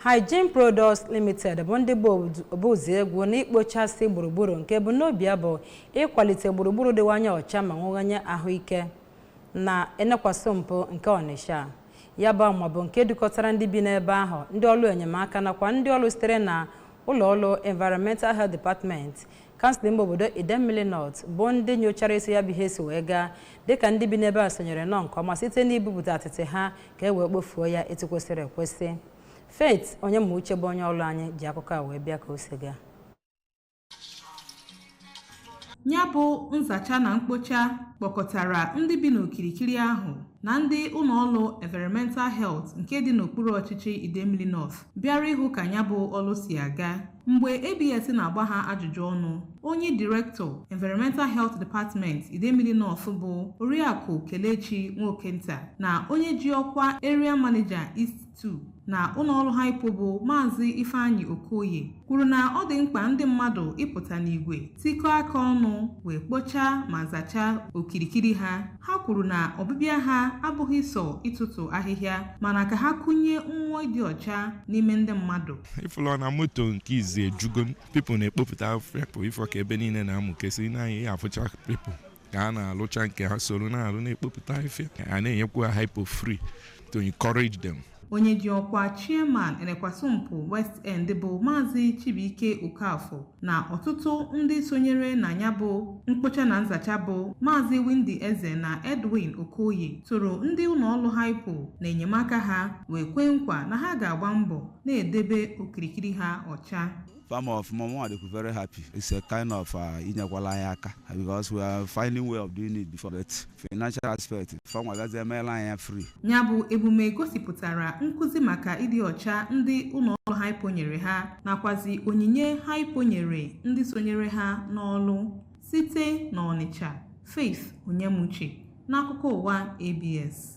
Hygiene Products Limited bụ ndị bụ obuzi egwu n'ikpochasị gburugburu, nke bụ n'obi ya bụ ịkwalite gburugburu dịwanye ọcha ma nwewanye ahụike na Enekwasụmpụ nke Ọnịsha. Ya bụ ama bụ nke dukọtara ndị bi n'ebe ahụ, ndị ọrụ enyemaka nakwa ndị ọrụ sitere na ụlọ ọrụ Environmental Health Department, kansụl ime obodo Idemmili North, bụ ndị nyochara isi ya bụ ihe si wee gaa, dịka ndị bi n'ebe a sonyere nọ nke ọma site n'ibupụta atịtị ha ka e wee kpofuo ya etu kwesịrị ekwesị. Faith onye ma uche bụ onye ọrụ anyị ji akụkọ a wee bịa ka o si gaa. Ya bụ nzacha na mkpocha kpọkọtara ndị bi n'okirikiri ahụ na ndị ụlọọrụ Environmental Health nke dị n'okpuru ọchịchị Idemmili North bịara ịhụ ka ya bụ ọrụ si aga. Mgbe ABS na-agba ha ajụjụ ọnụ, onye Direktọ Environmental Health Department Idemmili North bụ Oriakụ Kelechi Nwokenta na onye ji ọkwa Area Manager East 2 na ụlọọrụ Hypo bụ Maazị Ifeanyị Okoye kwuru na ọ dị mkpa ndị mmadụ ịpụta n'igwe tikọọ aka ọnụ wee kpochaa ma zachaa okirikiri ha. Ha kwuru na ọbịbịa ha abụghị sọ ịtụtụ ahịhịa, mana ka ha kụnye mmụọ ịdị ọcha n'ime ndị mmadụ. Ịfụlọ na moto nke izi ejugo, people na-ekpopụta afịa ifọ ka ebe niile na-amụkesị n'anya ya, afụcha people ka ha na-alụcha nke ha soro na-alụ na-ekpopụta afịa, a na-enyekwa ha Hypo free to encourage them. Onye ji ọkwa Chairman Enekwasụmpụ West End bụ Maazị Chibuike Okafor na ọtụtụ ndị sonyere na ya bụ mkpocha na nzacha bụ Maazị Windy Eze na Edwin Okoye toro ndị ụlọọrụ Hypo na enyemaka ha, wee kwee nkwa na ha ga-agba mbọ na-edebe okirikiri ha ọcha. Farmer of Mama dịkwa very happy. It's a kind of inyekwala anyị aka because we are finding way of doing it before, but financial aspect farmer gazi emeela anyị free. Ya bụ emume gosipụtara nkụzi maka ịdị ọcha ndị ụlọọrụ Hypo nyere ha, nakwazi onyinye Hypo nyere ndị sonyere ha n'ọlụ. Site n'Ọnịcha, Faith Onyemuche n'akụkọ ụwa ABS.